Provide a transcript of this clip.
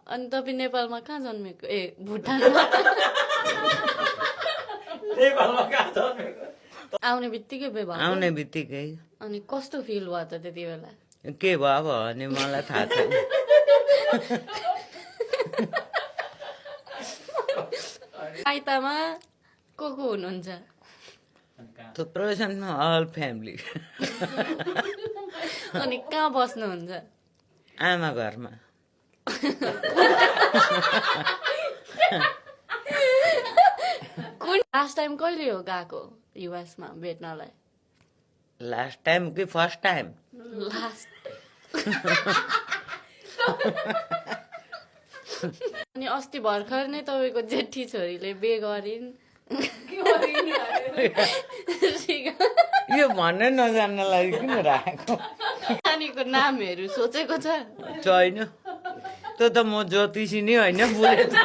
अनि तपाईँ नेपालमा कहाँ जन्मेको ए भुटानमा आउने बित्तिकै बिहे भयो आउने बित्तिकै अनि कस्तो फिल भयो त त्यति बेला के भयो भने मलाई थाहा छैन आइतामा को हुनुहुन्छ थुप्रो छन् अल फ्यामिली अनि कहाँ बस्नुहुन्छ आमा घरमा कुन लास्ट टाइम कहिले हो गएको युएसमा भेट्नलाई लास्ट टाइम कि फर्स्ट टाइम लास्ट अनि अस्ति भर्खर नै तपाईँको जेठी छोरीले बिहे गरिन् यो भन्नै नजान्नलाई किन राखेको नानीको नामहरू सोचेको छ छैन त्यो त म ज्योतिषी नै होइन बुझेको